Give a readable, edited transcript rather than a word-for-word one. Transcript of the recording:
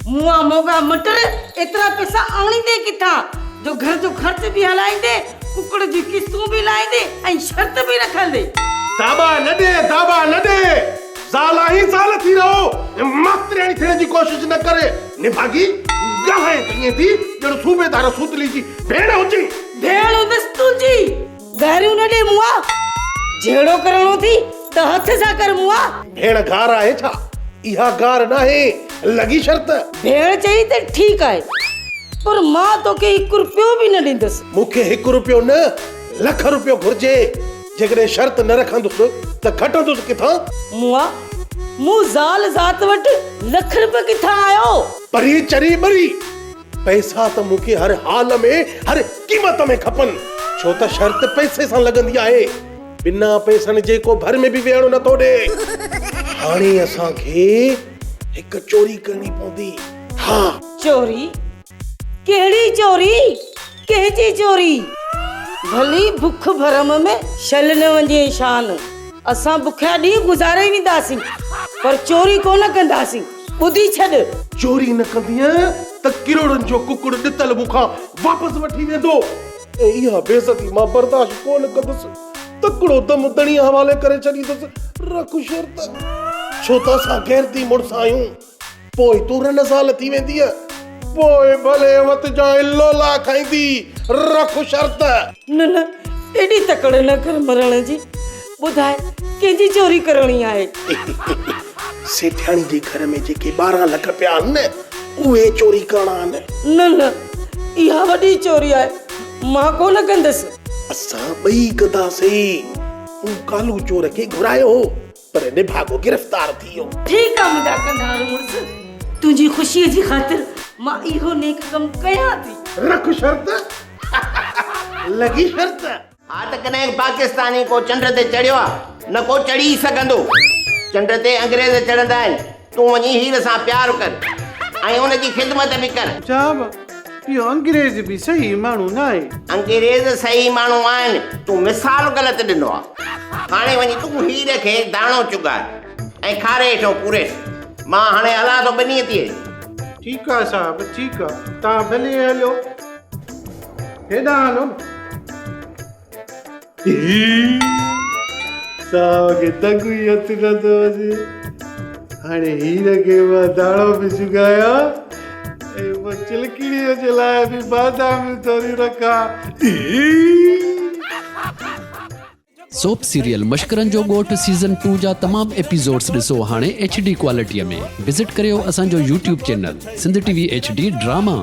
مئا موڳا مٽر ايترا پئسا آڻيندين ڪٿان جو گهر جو خرچ به هلائيندين، ڪڪڙ جون قسطون به لاهيندين ۽ شرط به رکندين. داٻا نه ڏي، داٻا نه ڏي. زال آهين زال ٿي رهو ۽ ماسترياڻي ٿيڻ جي ڪوشش نه ڪر. نڀاڳي، ڳالهائين ته ائين ٿي ڄڻ صوبيدار سوتلي جي ڀيڻ هجين. ڀيڻ هوندس تنهنجي. گاريون نه ڏي مئا. جهيڙو ڪرڻو ٿي ته هٿ سان ڪر مئا. ڀيڻ گار آهي ڇا؟ اها گار ناهي، لڳي شرط. ڀيڻ چئي ته ٺيڪ آهي، پر مان توکي هڪ رپيو به نه ڏيندس. مون کي هڪ رپيو نه، لک رپيو گهرجي. جيڪڏهن شرط نه رکندس ته کٽندس ڪٿان؟ مئا، مون زال ذات وٽ لک رپيو ڪٿان آيو؟ پري چري ٻري، پئسا ته مون کي هر حال ۾ هر قيمت ۾ کپن، ڇو ته شرط پئسي سان لڳندي آهي. بنا پئسن جي ڪو ڀر ۾ به ويهڻ نٿو ڏي. هاڻي اسان کي هڪ چوري ڪرڻي پوندي. ها! چوري؟ ڪهڙي چوري؟ ڪنهن جي چوري؟ ڀلي بک ڀرم ۾ شل نه وڃين شان. اسان بکيا ڏينهن گذاري وينداسين، پر چوري ڪونه ڪنداسين. ٻڌي ڇڏ. چوري نه ڪندينء ته ڪروڙن جو ڪڪڙ ڏتل مون کان واپس وٺي ويندو ۽ اها بيعزتي مان برداشت ڪونه ڪندس. تڪڙو دم ڌڻيء حوالي ڪري ڇڏيندس. رک شرط، ڇو ته اسان غيرتي مڙس آهيون. پوء تون رن زال ٿي ويندينء. پوء ڀلي وتجانء لولا کائيندي. رک شرط. نه نه، ايڏي تڪڙ نه ڪر مرڻ جي. ٻڌاء ڪنهن جي چوري ڪرڻي آهي؟ سيٺياڻي جي گهر ۾ جيڪي 12 لک پيا آهن نه، اهي چوري ڪرڻا آهن. نه نه، اها وڏي چوري آهي، مان ڪونه ڪندس. اسان ٻئي ڪنداسين. مون ڪالو چور کي گهرايو هو، پر نڀاڳو گرفتار ٿي ويو. ٺيڪ آ منهنجا ڪنڌار مڙس، تنهنجي خوشيء جي خاطر مان اهو نيڪ ڪم ڪيان ٿي. رک شرط، لڳي شرط. ها ته ڪڏهن پاڪستاني ڪو چنڊ تي چڙهيو آ نه ڪو چڙهي ئي سگهندو. چنڊ تي انگريز چڙهندا آهن. تون وڃي هير سان پيار ڪر ۽ ان جي خدمت به ڪر. صاحب اهو انگريز به صحيح ماڻهو ناهي. انگريز صحيح ماڻهو آهن تون مثال غلط ڏنو آ. هاڻي وڃي تون هير کي داڻو چڳاء ۽ کاري هيٺون پوريس. مان هاڻي هلان ٿو ٻنيء تي. ٺيڪ آ صاحب ٺيڪ آ توهان ڀلي هليو. هيڏانهن هلو نه. صاحب کي دڳ ئي هٿ نه ٿو اچي. هاڻي هير کي مان داڻو به چڳايان ۽ پوء چلڪڻيء جي لاء به باداميون ٿوريون رکان. سوپ سيريل مشڪرن جو ڳوٺ سيزن ٽو جا تمام ايپيسوڊس ڏسو هاڻي ايڇ ڊي ڪوالٽي ۾ وزٽ ڪريو اسان جو YouTube channel Sindh T V H D drama.